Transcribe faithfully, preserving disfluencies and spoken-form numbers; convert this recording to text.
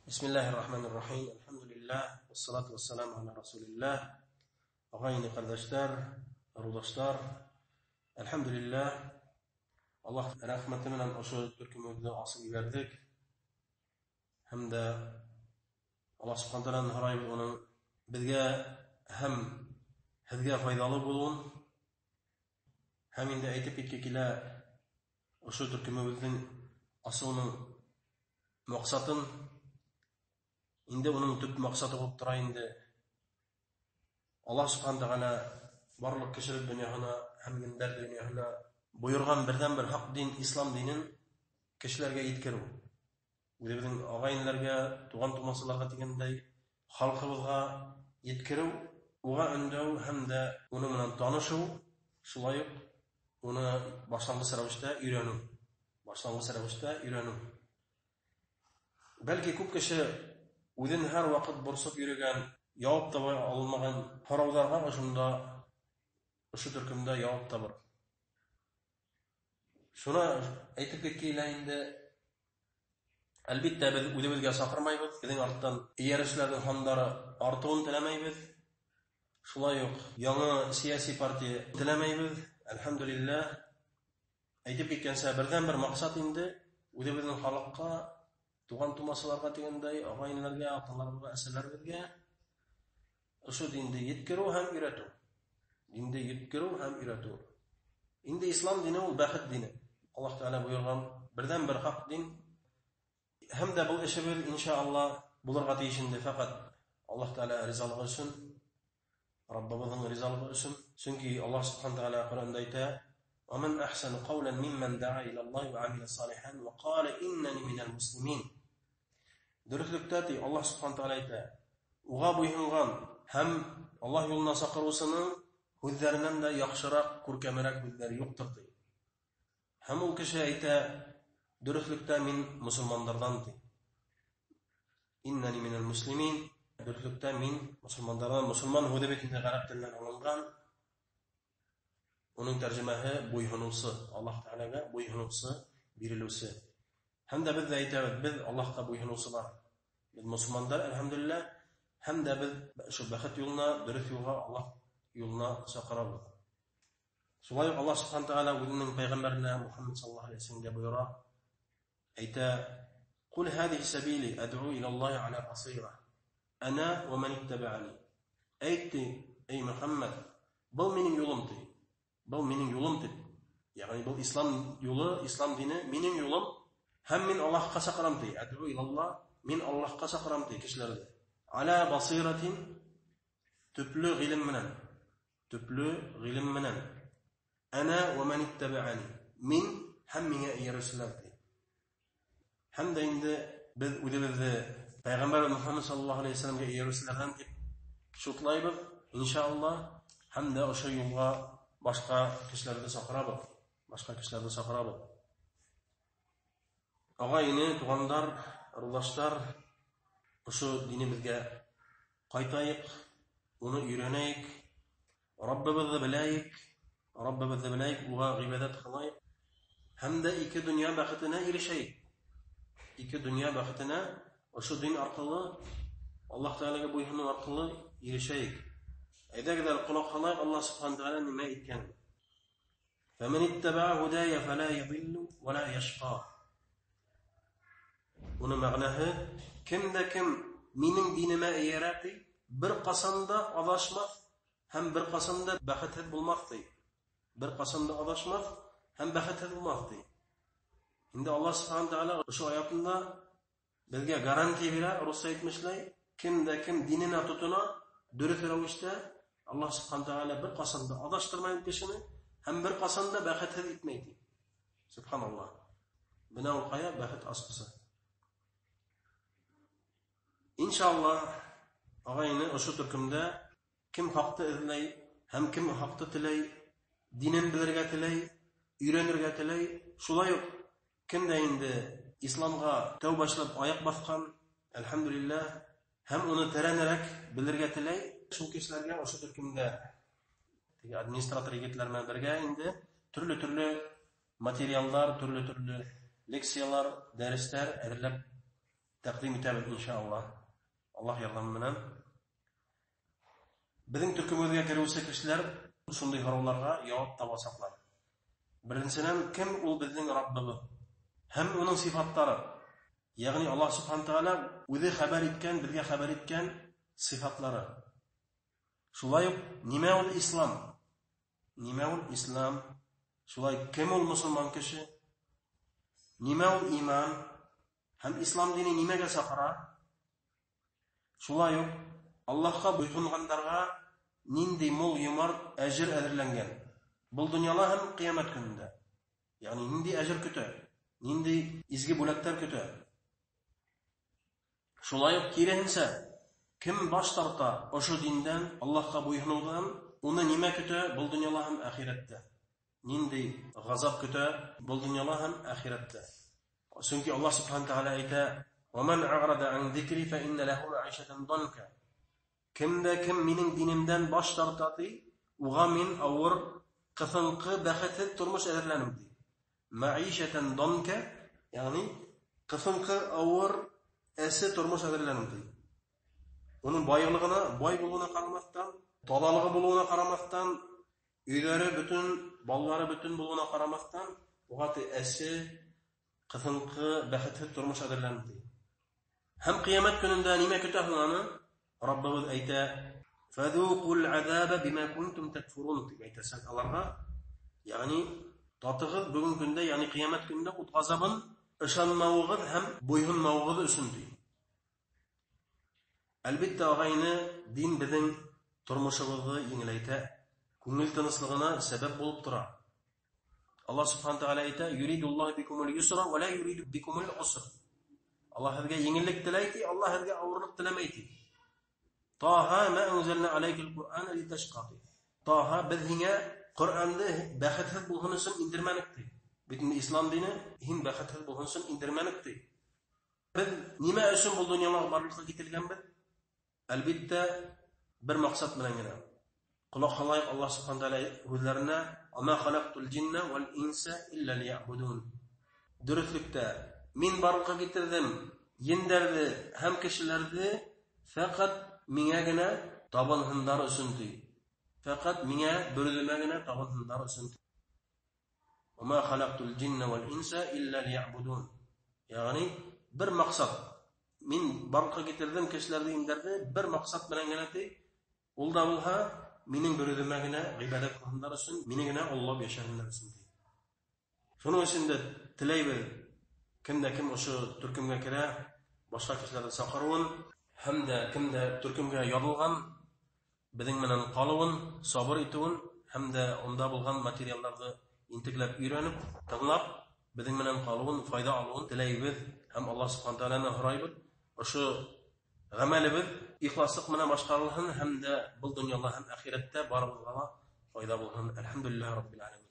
بسم الله الرحمن الرحيم. الحمد لله والصلاة والسلام على رسول الله. ئاغا-ئىنى، قارداشلار، ئۇرۇقداشلار، ئەلھەمدۇلىللاھ، ئاللاھ رەھمىتى بىلەن ئاشۇ تۈركۈمىمىزنى ئاستىغا يېتەردۇق. ھەمدە ئاللاھ سۇبھانەھۇ ۋە تائالا ناھايىتى ئۇنىڭ بىزگە ھەم ھەزگە پايدالىق بولغۇن. ھەم ئەمدى ئېيتىپ كەتكۈكىلەر، ئاشۇ تۈركۈمىمىزنىڭ ئاسلىنىڭ مەقسىتىن، ئەمدى ئۇنىڭ تۈپ مەقسىتى بولۇپ تۇرار ئەمدى. ئاللاھ سۇبھانەھۇ ۋە تائالا بارلىق كىشىلىك دۇنياغا ھەم مۇنبەر دۇنياغا بۇيرۇغان بىردىنبىر ھەق دىن، ئىسلام دىنىنى كىشىلەرگە يەتكۈزۈۋ، ئۆزىمىزنىڭ ئاغا-ئىنىلەرگە، تۇغان-تۇماسىلارغا دېگەندەك خەلقىمىزگە يەتكۈزۈۋ، ئۇغا ئۈندەۋ ھەمدە ئۇنىڭ بىلەن تونۇشۇۋ، شۇنداق ئۇنى باشلانغۇچ رەۋىشتە ئۆگىنىۋ. باشلانغۇچ رەۋىشتە ئۆگىنىۋ. بەلكى كۆپ كىشى ئۆزىنى ھەر ۋاقىت بۇرسۇپ يۈرگەن، جاۋاب تاپالمىغان سوراۋلارغا ئاشۇنداق، ئاشۇ تۈركۈمدە جاۋاب تاپار. شۇنى ئېيتىپ كەتكىلى ئەمدى، ئەلۋەتتە بىز ئۆزىمىزگە چاقىرمايمىز، بىزنىڭ ئارتتىن ئېرىشىشلەرنىڭ ھامدارى ئارتۇۋىنى تىلىمەيمىز. شۇنداق يېڭى سىياسىي پارتىيە تىلىمەيمىز. ئەلھەمدۇلىللاھ. ئېيتىپ كەتكەنچە، بىردىنبىر مەقسەت ئەمدى ئۆزىمىزنىڭ خەلققە، تۇغان-تۇماسىلارغا دېگەندەك، ئاغا-ئىنىلەرگە، ئاتا-ئانىلارغا، ئەسىرلەرگە، ئاشۇ دىننى يەتكۈزۈۋ ھەم ئۆگىتىۋ. دىننى يەتكۈزۈۋ ھەم ئۆگىتىۋ. ئەمدى ئىسلام دىنى ئۇ بەخت دىنى. ئاللاھ تائالا بۇيرۇغان بىردىنبىر ھەق دىن. ھەمدە بۇ ئىشىمىز ئىنشائاللاھ بولۇرغا تېگىشلىك ئەمدى پەقەت ئاللاھ تائالا رىزالىقى ئۈچۈن، رەببىمىزنىڭ رىزالىقى ئۈچۈن. چۈنكى ئاللاھ سۇبھانەھۇ ۋە تائالا قۇرئاندا ئېيتتى، ومن أحسن قولا ممن دعا إلى الله وعمل صالحا وقال إنني من المسلمين. دۈرۈسلۈكتە، دەيدۇ، ئاللاھ سۇبھانەھۇ ۋە تائالا ئېيتتى، ئۇغا بويۇنغان ھەم ئاللاھ يولىنا چاقىرغۇچىنىڭ سۆزلىرىنىڭ دە ياخشىراق، كۆركەمرەك سۆزلىرى يوقتۇر، دەيدۇ. ھەم ئۇ كىشى ئېيتتى، دۈرۈسلۈكتە مەن مۇسۇلمانلاردان، دەيدۇ. إنني من المسلمين. دۈرۈسلۈكتە مەن مۇسۇلمانلاردان، مۇسۇلمان ھۇ دەپ ئېيتىلدى غەرب تىلىدىن ئېلىنغان. ئۇنىڭ تەرجىمىسى بويسۇنغۇچى، ئاللاھ تائالاغا بويسۇنغۇچى، بېرىلگۈچى. ھەمدە بىز ئېيتىمىز، بىز ئاللاھقا بويسۇنغۇچىلار. بىز مۇسۇلمانلار، ئەلھەمدۇلىللاھ. ھەمدە بىز شۇ بەخت يولىنا، دۈرۈس يولغا، ئاللاھ يولىنا چاقىرىمىز. شۇنداق ئاللاھ سۇبھانەھۇ ۋە تائالا ئۆزىنىڭ پەيغەمبىرىنى مۇھەممەد ساللاللاھۇ ئەلەيھى ۋەسەللەمگە بۇيرۇ، ئېيتتى، قل هذه سبيلي أدعو إلى الله على بصيرة أنا ومن اتبعني. ئېيتتى، ئەي مۇھەممەد، بۇ مېنىڭ يولۇم، دەيدۇ. بۇ مېنىڭ يولۇم، دەيدۇ. يەنى بۇ ئىسلام يولى، ئىسلام دىنى مېنىڭ يولۇم. ھەم مەن ئاللاھقا چاقىرىمەن، دەيدۇ. أدعو إلى الله، مەن ئاللاھقا چاقىرىمەن، دەيدۇ، كىشىلەرنى. على بصيرة، تۈپلۈك ئىلىم بىلەن. تۈپلۈك ئىلىم بىلەن. أنا ومن اتبعني، مەن ھەم ماڭا ئەگىشكۈچىلەر، دەيدۇ. ھەمدە ئەمدى بىز ئۆزىمىزنى پەيغەمبەر مۇھەممەد ساللاللاھۇ ئەلەيھى ۋەسەللەمگە ئەگىشكۈچىلەردىن دەپ شۇتلايمىز، ئىنشائاللاھ. ھەمدە ئاشۇ يولغا باشقا كىشىلەرنى چاقىرىمىز. باشقا كىشىلەرنى چاقىرىمىز. ئاغا-ئىنى، تۇغاندار، ئۇرۇقداشلار، ئاشۇ دىنىمىزگە قايتايلى، ئۇنى ئۆگىنەيلى، رەببىمىزنى بىلەيلى، رەببىمىزنى بىلەيلى، ئۇنىڭغا ئىبادەت قىلايلى. ھەمدە ئىككى دۇنيا بەختىگە ئېرىشەيلى. ئىككى دۇنيا بەختىگە ئاشۇ دىن ئارقىلىق، ئاللاھ تائالاغا بويسۇنۇش ئارقىلىق ئېرىشەيلى. ئەگەر قۇلاق سالايلى، ئاللاھ سۇبھانەھۇ ۋە تائالا نېمە ئېيتقان؟ فمن اتبع هداي فلا يضل ولا يشقى. بۇنىڭ مەنىسى، كىمدە كىم مېنىڭ دىنىمغا ئېرىشسە، بىر قاچاندا ئاداشماس ھەم بىر قاچاندا بەختسىز بولماس، دەيدۇ. بىر قاچاندا ئاداشماس ھەم بەختسىز بولماس، دەيدۇ. ئەمدى ئاللاھ سۇبھانەھۇ ۋە تائالا شۇ ئايەتتە بىزگە گارانتىيە بېرە، رۇخسەت ئېيتمىشلەي، كىمدە كىم دىنىنى تۇتىدۇ، دۈرۈس رەۋىشتە، ئاللاھ سۇبھانەھۇ ۋە تائالا بىر قاچاندا ئاداشتۇرمايدۇ كىشىنى ھەم بىر قاچاندا بەختسىز ئېتمەيدۇ. سۇبھانەللاھ. بۇنىڭ قايا بەخت ئاسقۇسى. ئىنشائاللاھ، ئاغا-ئىنى، ئاشۇ تۈركۈمدە كىم ھەقنى ئىزدەي ھەم كىم ھەقنى تىلەي، دىنىنى بىلىرگە تىلەي، ئۆگىنىرگە تىلەي، شۇنداق كىمدە ئەمدى ئىسلامغا تەۋ باشلاپ ئاياق باسقان، ئەلھەمدۇلىللاھ، ھەم ئۇنى تەرەنرەك بىلىرگە تىلەي، شۇ كىشىلەرگە ئاشۇ تۈركۈمدە ئادمىنىستراتور يىگىتلەر بىلەن بىرگە ئەمدى تۈرلۈك-تۈرلۈك ماتېرىياللار، تۈرلۈك-تۈرلۈك لېكسىيەلەر، دەرسلەر ھەزىرلەپ تەقدىم ئېتەمەن، ئىنشائاللا. ئاللا ياردىمى بىلەن. بىزنىڭ تۈركۈمىزگە كىرىۋالسا كىشىلەر شۇنداق سوراقلارغا جاۋاب تاپالساقلار. بىرىنچىدىن، كىم ئۇ بىزنىڭ رەببىمىز؟ ھەم ئۇنىڭ سىپاتلىرى. يەنى ئاللا سۇبھانە تائالا ئۆزى خەۋەر ئېيتكەن، بىزگە خەۋەر ئېيتكەن سىپاتلىرى. شۇلايۇق، نېمە ئۇ ئىسلام؟ نېمە ئۇ ئىسلام؟ شۇلاي، كىم ئۇ مۇسۇلمان كىشى؟ نېمە ئۇ ئىمان؟ ھەم ئىسلام دىنى نېمىگە چاقىرا؟ شۇلايۇق، ئاللاھقا بويسۇنغانلارغا نىندى مول يۇمار ئەجىر ھازىرلانغان. بۇ دۇنيادا ھەم قىيامەت كۈنىدە. يەنى نىندى ئەجىر كۈتە، نىندى ئىزگى بۆلەكلەر كۈتە. شۇلايۇق كېرەنسە، كىم باش تارتا ئاشۇ دىندىن، ئاللاھقا بويسۇنغان، ئۇنى نېمە كۈتە، بۇ دۇنيادا ھەم ئاخىرەتتە؟ نىندى غازاب كۈتە، بۇ دۇنيادا ھەم ئاخىرەتتە. چۈنكى ئاللا سۇبھانە تائالا ئېيتە، «ومن أعرض عن ذكري فإن له معيشة ضنكا.» كىمدە كىم مېنىڭ دىنىمدىن باش تارتاتى، ئۇغا مەن ئاۋۇر، قىسىنقى، بەختسىز تۇرمۇش ھازىرلىنىمدى. مەئىشەتەن دانكە، يەنى قىسىنقى، ئاۋۇر، ئەسسى تۇرمۇش ھازىرلىنىمدى. ئۇنىڭ بايلىقىغا، باي بولغىنىغا قارىماستىن، تالانتلىق بولغىنىغا قارىماستىن، ئۆيلىرى پۈتۈن، بالىلىرى پۈتۈن بولغىنىغا قارىماستىن، ئۇغا ئەسسى، قىسىنقى، بەختسىز تۇرمۇش ھازىرلىنىمدى. ھەم قىيامەت كۈنىدە نېمە كۈتە ئۇلارنى؟ رەببىمىز ئېيتە، «فذوقوا العذاب بما كنتم تكفرون» دەپ ئېيتە سەن ئۇلارغا. يەنى، تاتىغىز بۈگۈنكى كۈندە، يەنى قىيامەت كۈنىدە ئوت غازابىنى، ئىشانماۋىغىز ھەم بويسۇنماۋىغىز ئۈچۈن. ئەلۋەتتە، ئاغاينى، دىن بىزنىڭ تۇرمۇشىمىزنى يېڭىلەيتە، كۆڭۈل تىنچلىقىغا سەۋەب بولۇپ تۇرا. ئاللا سۇبھانە تائالا ئېيتە، «يريد الله بكم اليسر ولا يريد بكم العسر.» ئاللا سىزگە يېڭىللىق تىلەيتى، ئاللا سىزگە ئاغرىلىق تىلىمەيتى. «طه ما أنزلنا عليك القرآن لتشقى» دەيدۇ. تاھا، بىز ساڭا قۇرئاننى بەختسىز بولغىنى ئۈچۈن ئىندىرمىدۇق دەيدۇ. بۈتۈن ئىسلام دىنى سەن بەختسىز بولغىنى ئۈچۈن ئىندىرمىدۇق دەيدۇ. بىز نېمە ئۈچۈن بۇ دۇنياغا بارلىققا كەلگەنبىز؟ ئەلۋەتتە، بىر مەقسەت بىلەنلا. قۇلاق سالايلى، ئاللا سۇبھانە تائالا سۆزلىرىنى، «وما خلقت الجن والإنس إلا ليعبدون.» دۇرۇسلۇقتا، مەن بارلىققا كەلتۈردۈم جىنلارنى ھەم كىشىلەرنى پەقەت ماڭىلا تابىنسۇنلار ئۈچۈن دەيدۇ. پەقەت ماڭا بۇيرۇلمىغىنى تاۋان ھىندار ئۈچۈن. «وما خلقت الجن والإنس إلا ليعبدون.» يەنى بىر مەقسەت. مەن بارلىققا كەلتۈردۈم كىشىلەرنى ئىندىردى بىر مەقسەت بىلەن گەنەتى. ئۇلدا بولسا مېنىڭ بۇيرۇلمىغىنى ئىبادەت قىلغىنلار ئۈچۈن، مېنىڭگىنە ئاللا ياشاغىنلار ئۈچۈن. شۇنىڭ ئۈچۈن دە تىلەيمىز، كىمدە كىم ئۇشۇ تۈركۈمگە كىرە، باشقا كىشىلەرنى چاقىرىۋۇن، ھەمدە كىمدە تۈركۈمگە يازىلغان، بىزنىڭ بىلەن قالىۋۇن، سابىر ئېتىۋۇن، ھەمدە ئۇندا بولغان ماتېرىياللارنى ئىنتىكلەپ ئۆگىنىپ، تىڭلاپ، بىزنىڭ بىلەن قالىۋۇن، پايدا ئالىۋۇن تىلەيمىز ھەم ئاللا سۇبھانە تائالانى سورايمىز. ئۇشۇ ئەمەلىمىز ئىخلاسلىق بىلەن باشقارىلسۇن ھەمدە بۇ دۇنيادا ھەم ئاخىرەتتە بارىمىزغا پايدا بولسۇن. ئەلھەمدۇلىللاھى رەببىل ئالەمىن.